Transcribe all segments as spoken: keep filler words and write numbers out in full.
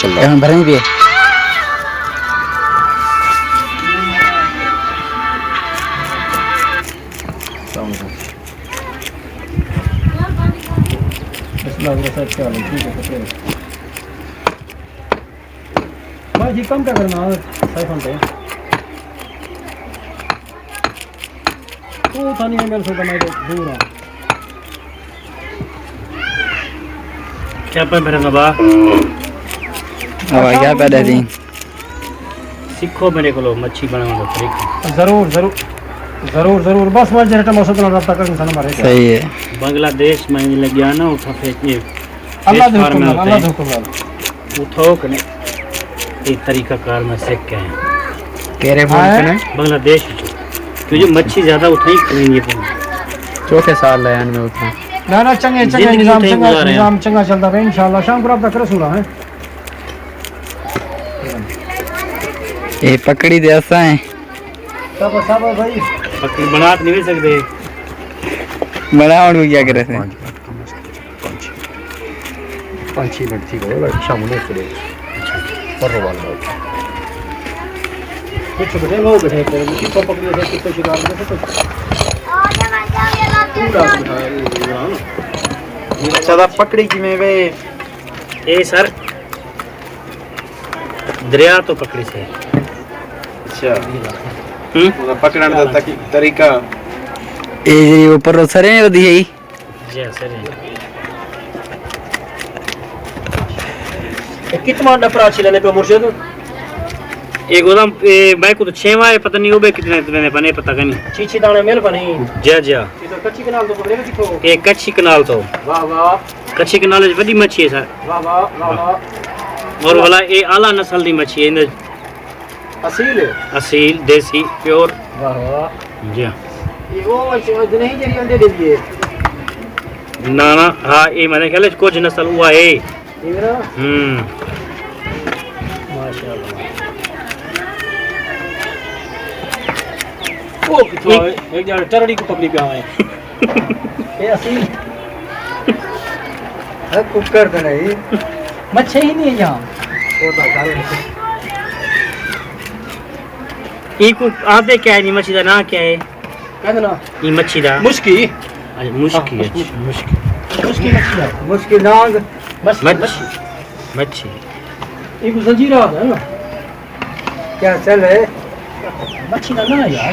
اے ہݨ بھریں پئے۔ بسم اللہ الرحمن الرحیم۔ کیا حال ہے؟ ٹھیک ہے، شکر ہے۔ بھائی جی، کم کیا کرنا ہے؟ سائیکل پہ۔ تو تھانی ایم ایل سے بنائی دے، دور ہے۔ کیا پہ میرے نبا؟ اب آ گیا پہ دے دیں۔ سکھو میرے کولو مچھی بݨاوݨ دا طریقہ۔ ضرور، ضرور۔ ضرور، ضرور۔ بس میں جہڑے ٹائم اسد نال رابطہ کرݨ سانوں مارے۔ صحیح ہے۔ بنگلہ دیش میں لڳیا نا، اتھاں پھر یہ اللہ دے حکم نال، اللہ دے حکم نال۔ اتھوں کنے یہ طریقہ کار میں سکھ کے آیا۔ کیرے بول ہاں۔ کنے؟ بنگلہ دیش وچ۔ کیوں جو مچھی زیادہ اتھاں ہی کھڑی نہیں پوندی۔ چوتھے سال لے آن میں اتھاں۔ نہ، نہ، چنگے، چنگے، زندگی نظام اتھاں ہی چنگا، گزارے ہیں۔ نظام چنگا چلدا پیا، انشاءاللہ۔ شام کو رابطہ کرو سورا، ہیں؟ اے پکڑی دے اساں ہیں۔ صبر، صبر بھائی۔ پکڑی بنا تے نہیں سکدے۔ بناوݨ کوں کیا کرے سے؟ پنج، پنج، پنج، پنج چھ منٹ تھی گئے، شام نو کھڑے۔ پر روان دو۔ کچھ بیٹھے، لوگ بیٹھے، پر کتوں پکڑی سے، کتوں شکار کرے سے، کچھ۔ اچھا، دا پکڑی کیویں وے؟ اے سر، دریا تو پکڑی سے۔ اچھا۔ ہوں؟ انہاں پکڑݨ دا تق-، طریقہ۔ اے جی اوپر سریں ودی ہے۔ جی سر۔ اے کتنا ڈپرا چلے پہ مرشد؟ اے گودام، اے میں کو تو چھواں ہے، پتہ نہیں وہ بے کتنے، کتنے بنے، پتہ نہیں۔ چھی چھی دانے مل بنی۔ جی، جی۔ اے تو کچھی کنال تو پکڑے کتھوں؟ اے کچھی کنال تو۔ واہ، واہ۔ کچھی کنال وچ وݙی مچھی ہے سر۔ واہ، واہ، واہ، واہ۔ اور والا اے اعلیٰ نسل دی مچھی ہے، اندر اصیل ہے؟ اصیل، دیسی، پیور۔ واہ، واہ۔ جی ہاں۔ یہ وہ مچھی نہیں جڑی انڈے ݙیندی ہے؟ نہ، نہ، ہاں، اے میرے خیال وچ کچھ نسل ہوا ہے۔ ٹھیک ہے نا؟ ہوں۔ ماشاءاللہ۔ او کتھوں آوے؟ ایک جانے ٹرڑی کو پکڑی پیا ہوئے۔ اے اصیل۔ ہے ککڑ تے نہیں۔ مچھے ہی نہیں ہے یہاں۔ او تاں گھر ہے۔ ای کو آدے کیا ہے؟ نی مچھی دا نام کیا ہے؟ کہندے نا؟ ای مچھی دا؟ مشکی۔ اچھا، مشکی، ہاں، اچھا، مشکی۔ مشکی مچھی دا۔ مشکی نانگ۔ مچھی، مچھی۔ مچھی۔ مچھی۔ ایکوں زنجیرہ آہدے نا۔ کیا چل ہے؟ مچھی دا نا یار۔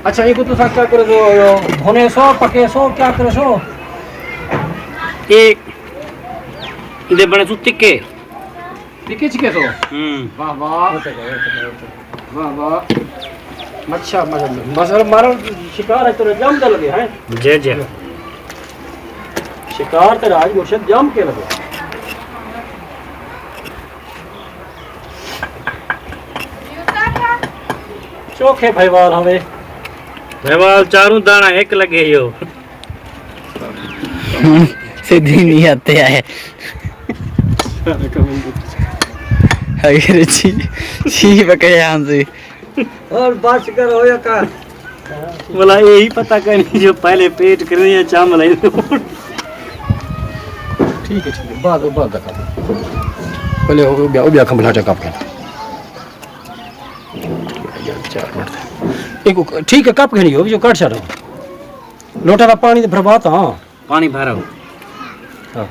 اچھا، ایکوں تساں کیا کرے سو؟ بھنے سو، پکے سو، کیا کرے سو؟ اے دے بنے سو تکے۔ ٹھیک ہے، ٹھیک ہے سو۔ ہوں۔ واہ، واہ۔ واہ، واہ۔ اچھا، مزہ، مزہ مارا شکار ہے، تیرا جام دے لگے ہیں۔ جی، جی۔ شکار تے راج مرشد جام کے لگے۔ چوکھے بھائیوال ہوے۔ بھائیوال چاروں دانا ایک لگے ہی ہو۔ سدھی نیت تے آئے۔ اگر چھی، چھی پکڑے ہاں سی۔ اور بس کرو یا کر۔ بلا یہی پتہ کرنی جو پہلے پیٹ کرنے یا چام لائی۔ ٹھیک ہے، ٹھیک ہے، بعد، بعد دکھا۔ پہلے ہو گیا، ہو گیا کھمبلا چا کپ کے۔ یار، چار منٹ۔ ایک ٹھیک ہے، کپ کے نہیں ہو، جو کٹ چھڑو۔ لوٹا دا پانی تے بھروا تاں۔ پانی بھرو۔ ہاں۔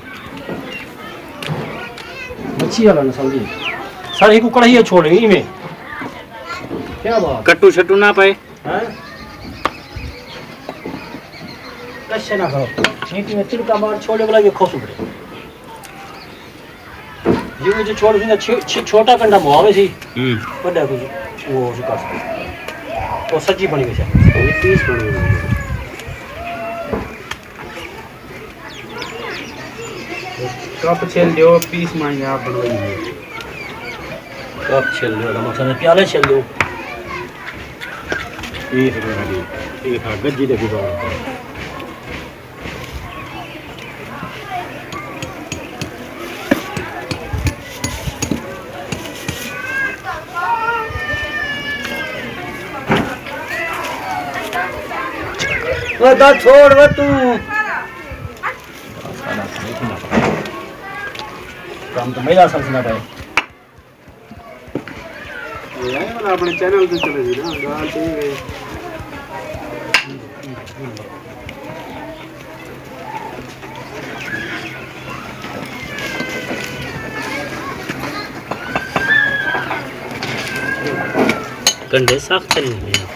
مچھی والا نسل دی۔ سر، ایکوں کڑاہی چھوڑ ایویں۔ کیا بات۔ کٹو شٹو نہ پائے۔ ہاں؟ کشے نہ کرو۔ نہیں تو میں تڑکا مار چھوڑے والا یہ کھوس اڑے۔ جی، وہ جو چھوڑ سی نا، چھ-، چھ-، چھوٹا کنڈا مواوے سی۔ ہوں۔ وڈا کچھ وہ اس کر سکتے۔ وہ سجی بنی ویسے۔ یہ پیس بنی ہوئی ہے۔ کپ چھل دیو، پیس ماں آپ بنوائی ہے۔ کپ چھل دیو، مقصد ہے پیالے چھل دیو۔ پیس بنوائی ہے۔ یہ تھا گجی دے گزار۔ ودا چھوڑ و توں۔ کم تو میرا سلسلہ پہ۔ اپنے چینل تے چلے جی نا، گال تے ہی گئے۔ گنڈے سخت نہیں۔